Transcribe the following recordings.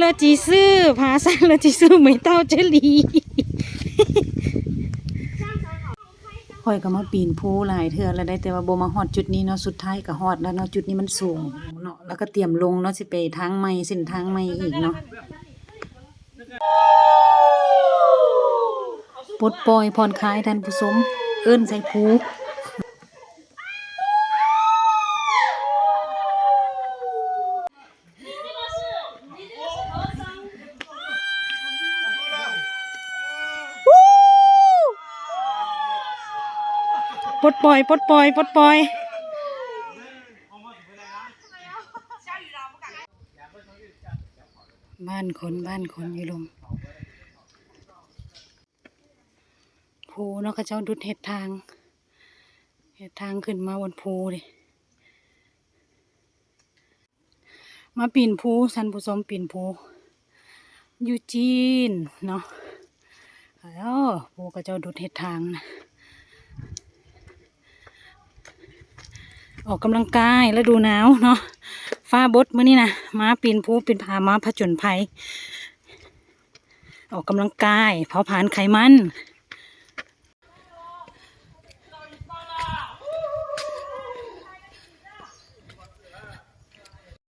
ໂລຈີຊື່ ຜາຊ້າງໂລຈີຊື່ ໄມ້ເຕົ້າເຈີລີ. ຂ້ອຍກໍມາປີນພູຫຼາຍເທື່ອແລ້ວໄດ໋ ແຕ່ວ່າບໍ່ມາຮອດຈຸດນີ້ເນາະ. ສຸດທ້າຍກໍຮອດແລ້ວເນາະ, ຈຸດນີ້ມັນສູງເນາະ, ແລ້ວກໍຕຽມລົງເນາະ, ຊິໄປທາງໃໝ່ ເສັ້ນທາງໃໝ່ອີກເນາະ. ປົດປ່ອຍຜ່ອນຄາຍທ່ານຜູ້ຊົມ ເອີ້ນໃສ່ພູ. ປົດປ່ອຍ ປົດປ່ອຍ ປົດປ່ອຍ. ບ້ານຄົນ ບ້ານຄົນຢູ່ລຸ່ມ. ພູເນາະ ເຂົາເຈົ້າດຸດເຮັດທາງ ເຮັດທາງຂຶ້ນມາບົນພູເດ້. ມາປີນພູ ທ່ານຜູ້ຊົມ ປີນພູຢູ່ຈີນເນາະ. ເອີ ພູເຂົາເຈົ້າດຸດເຮັດທາງນະ. ອອກກຳລັງກາຍລະດູໜາວເນາະ ຟ້າບົດມື້ນີ້ນະ ມາປີນພູປີນຜາ ມາຜະຈົນໄພ ອອກກຳລັງກາຍ ເຜົາຜານໄຂມັນ.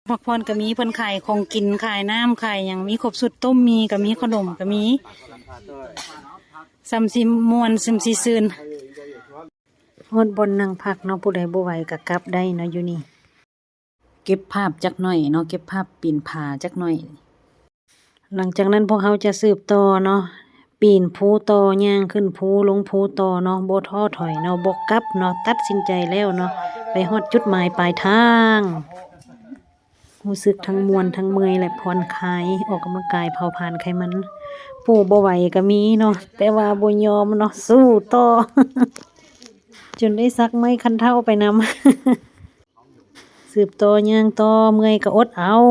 ພັກຜ່ອນກໍມີ ເພິ່ນຂາຍຂອງກິນ ຂາຍນ້ຳ ຂາຍຫຍັງ ມີຄົບຊຸດ ຕົ້ມໝີ່ກໍມີ ຂະໜົມກໍມີ ສ່ຳຊິມ່ວນ ສ່ຳຊິຊື່ນ. ຮອດບ່ອນນັ່ງພັກເນາະ ຜູ້ໃດບໍ່ໄຫວກໍກັບໄດ້ເນາະ ຢູ່ນີ້. ເກັບພາບຈັກໜ້ອຍເນາະ ເກັບພາບປີນຜາຈັກໜ້ອຍ. ຫຼັງຈາກນັ້ນພວກເຮົາຈະສືບຕໍ່ເນາະ ປີນພູຕໍ່ ຍ່າງຂຶ້ນພູ ລົງພູຕໍ່ເນາະ ບໍ່ທໍ້ຖອຍເນາະ ບໍ່ກັບເນາະ ຕັດສິນໃຈແລ້ວເນາະ ໄປຮອດຈຸດໝາຍປາຍທາງ. ຮູ້ສຶກທັງມ່ວນທັງເມື່ອຍ ແລະ ຜ່ອນຄາຍ ອອກກຳລັງກາຍ ເຜົາຜານໄຂມັນ. ຜູ້ບໍ່ໄຫວກໍມີເນາະ ແຕ່ວ່າບໍ່ຍອມເນາະ ສູ້ຕໍ່ ຈົນໄດ້ຊັກໄມ້ຄັນເທົ້າໄປນຳ. ສືບຕໍ່ຍ່າງຕໍ່ ເມື່ອຍກໍອົດເອົາ.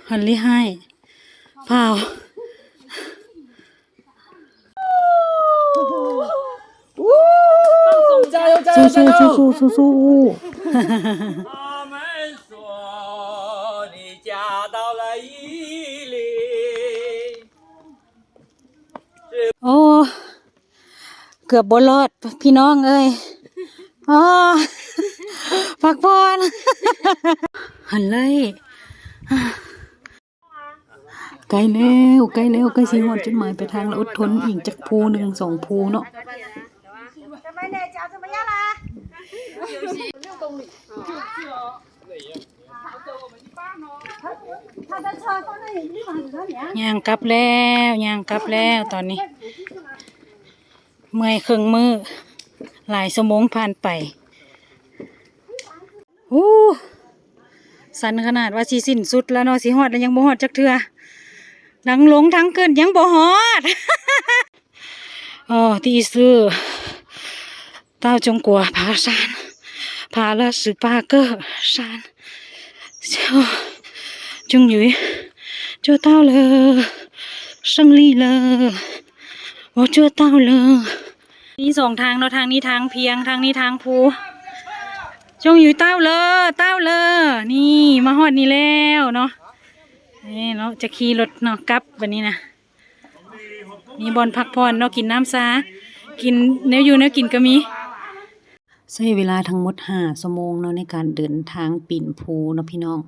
ຫັ້ນລີ້ຮ້າຍ ພ້າວ ສູ້ໆໆໆໆ. ໂອ້ ເກືອບບໍ່ລອດ ພີ່ນ້ອງເອີຍ. ອໍ ພັກຜ່ອນ ຫັ້ນເລີຍ. ໃກ້ແລ້ວ ໃກ້ແລ້ວ ໃກ້ຊິຮອດຈຸດໝາຍປາຍທາງແລ້ວ. ອົດທົນອີກຈັກພູໜຶ່ງສອງພູເນາະ. ຍ່າງກັບແລ້ວ ຍ່າງກັບແລ້ວຕອນນີ້. ເມື່ອຍເຄິ່ງມື້ ຫຼາຍຊົ່ວໂມງຜ່ານໄປ. ໂອ້ ຊັນຂະໜາດວ່າຊິສິ້ນສຸດແລ້ວເນາະ ຊິຮອດແລ້ວຍັງບໍ່ຮອດຈັກເທື່ອ. ທັງລົງທັງຂຶ້ນຍັງບໍ່ຮອດ. ອໍ ທີ່ຊື່ ເຕົ້າຈົງກົວ ຜາຊານ ຜາລະສືປາເກີຊານ. 终于做到了，胜利了，我做到了. ມີສອງທາງເນາະ ທາງນີ້ທາງພຽງ ທາງນີ້ທາງພູ. 终于到了 到了. ນີ້ມາຮອດນີ້ແລ້ວເນາະ. ນີ້ເນາະ ຈະຂີ່ລົດເນາະ ກັບບັດນີ້ນະ. ມີບ່ອນພັກຜ່ອນເນາະ ກິນນ້ຳຊາ ກິນແນວຢູ່ແນວກິນກໍມີ. ໃຊ້ເວລາທັງໝົດຫ້າຊົ່ວໂມງເນາະ ໃນການເດີນທາງປີນພູເນາະພີ່ນ້ອງ.